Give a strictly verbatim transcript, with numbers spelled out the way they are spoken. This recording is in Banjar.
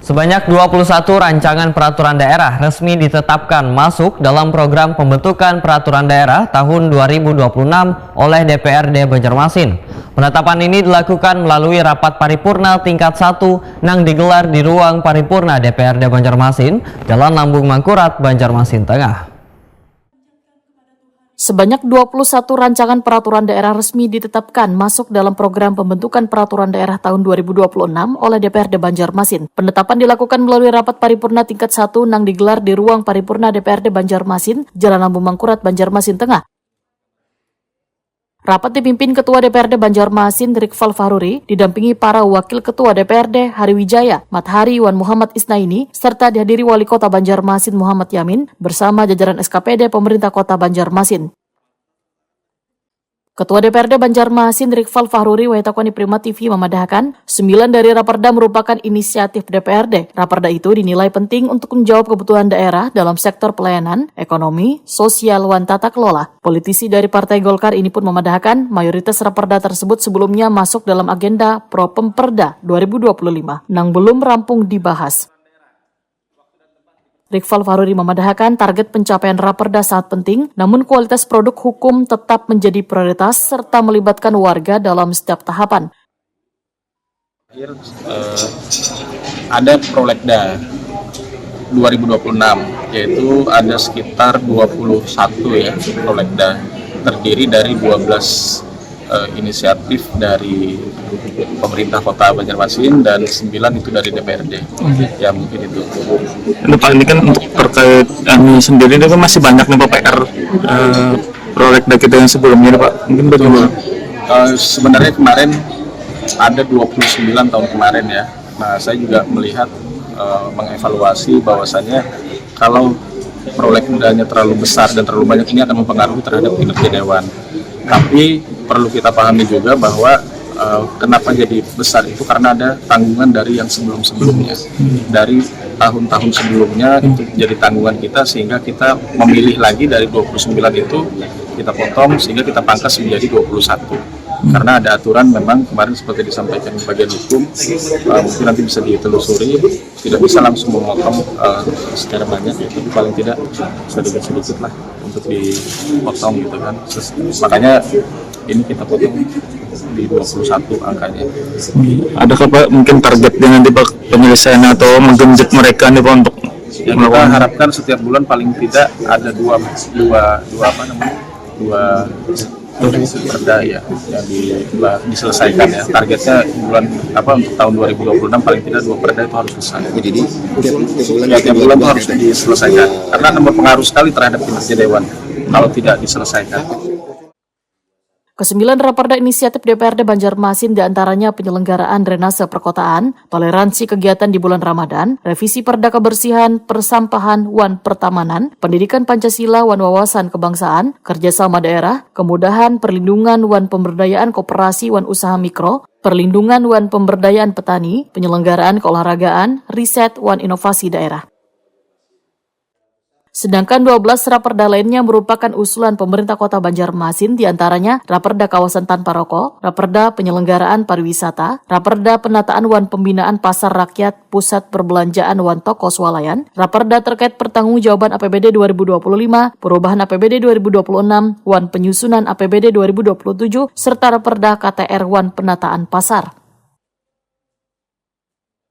Sebanyak dua puluh satu rancangan peraturan daerah resmi ditetapkan masuk dalam program pembentukan peraturan daerah tahun dua ribu dua puluh enam oleh D P R D Banjarmasin. Penetapan ini dilakukan melalui rapat paripurna tingkat satu nang digelar di ruang paripurna D P R D Banjarmasin, Jalan Lambung Mangkurat, Banjarmasin Tengah. Sebanyak dua puluh satu rancangan peraturan daerah resmi ditetapkan masuk dalam program pembentukan peraturan daerah tahun dua ribu dua puluh enam oleh D P R D Banjarmasin. Penetapan dilakukan melalui rapat paripurna tingkat satu nang digelar di ruang paripurna D P R D Banjarmasin, Jalan Lambung Mangkurat, Banjarmasin Tengah. Rapat dipimpin Ketua D P R D Banjarmasin, Rikfal Fahruri, didampingi para Wakil Ketua D P R D, Hari Wijaya, Mathari, wan Muhammad Isnaini, serta dihadiri Wali Kota Banjarmasin, Muhammad Yamin, bersama jajaran S K P D Pemerintah Kota Banjarmasin. Ketua D P R D Banjarmasin, Rikfal Fahruri, wayah takuni Prima T V, mamadahakan, sembilan dari Raperda merupakan inisiatif D P R D. Raperda itu dinilai penting untuk menjawab kebutuhan daerah dalam sektor pelayanan, ekonomi, sosial, wan tata kelola. Politisi dari Partai Golkar ini pun mamadahakan, mayoritas Raperda tersebut sebelumnya masuk dalam agenda Pro Pemperda dua ribu dua puluh lima, nang belum rampung dibahas. Rikfal Fahruri mamadahakan, target pencapaian Raperda sangat penting, namun kualitas produk hukum tetap menjadi prioritas serta melibatkan warga dalam setiap tahapan. Terakhir, eh, ada Prolegda dua ribu dua puluh enam, yaitu ada sekitar dua puluh satu, ya, Prolegda, terdiri dari dua belas, eh, inisiatif dari pemerintah kota Banjarmasin dan sembilan itu dari D P R D. Ya, mungkin itu. Pak, ini kan untuk terkait ini sendiri ini kan masih banyak nih Pak P R, eh, Prolegda kita yang sebelumnya nih Pak. Mungkin bagaimana? Eh, sebenarnya kemarin ada dua puluh sembilan tahun kemarin, ya. Nah, saya juga melihat, eh, mengevaluasi bahwasanya kalau Prolegdanya terlalu besar dan terlalu banyak, ini akan mempengaruhi terhadap kinerja dewan. Tapi perlu kita pahami juga bahwa, eh, kenapa jadi besar itu karena ada tanggungan dari yang sebelum-sebelumnya. Dari tahun-tahun sebelumnya itu jadi tanggungan kita, sehingga kita memilih lagi dari dua puluh sembilan itu, kita potong sehingga kita pangkas menjadi dua puluh satu. Karena ada aturan, memang kemarin seperti disampaikan bagian hukum, eh, mungkin nanti bisa ditelusuri, tidak bisa langsung memotong, eh, secara banyak, ya, tapi paling tidak sedikit-sedikit lah untuk dipotong gitu kan. Terus, makanya ini kita potong di dua puluh satu angkanya. Adakah Pak mungkin targetnya nanti Pak, penyelesaian atau menggenjot mereka nih Pak untuk Ya, kita harapkan setiap bulan paling tidak ada dua, dua, dua apa namanya, dua perda, ya, yang di, diselesaikan, ya. Targetnya bulan apa, untuk tahun dua ribu dua puluh enam paling tidak dua perda itu harus selesai. Jadi tiap, tiap bulan Ya, tiap bulan itu harus diselesaikan karena akan berpengaruh sekali terhadap kinerja dewan kalau tidak diselesaikan. Kesembilan Raperda Inisiatif D P R D Banjarmasin, diantaranya penyelenggaraan drainase perkotaan, toleransi kegiatan di bulan Ramadan, revisi perda kebersihan, persampahan, wan pertamanan, pendidikan Pancasila wan wawasan kebangsaan, kerjasama daerah, kemudahan, perlindungan wan pemberdayaan koperasi wan usaha mikro, perlindungan wan pemberdayaan petani, penyelenggaraan keolahragaan, riset, wan inovasi daerah. Sedangkan dua belas Raperda lainnya merupakan usulan pemerintah kota Banjarmasin, diantaranya Raperda Kawasan Tanpa Rokok, Raperda Penyelenggaraan Pariwisata, Raperda Penataan wan Pembinaan Pasar Rakyat, Pusat Perbelanjaan wan Toko Swalayan, Raperda terkait pertanggungjawaban A P B D dua ribu dua puluh lima, perubahan A P B D dua ribu dua puluh enam, wan penyusunan A P B D dua ribu dua puluh tujuh, serta Raperda K T R wan penataan pasar.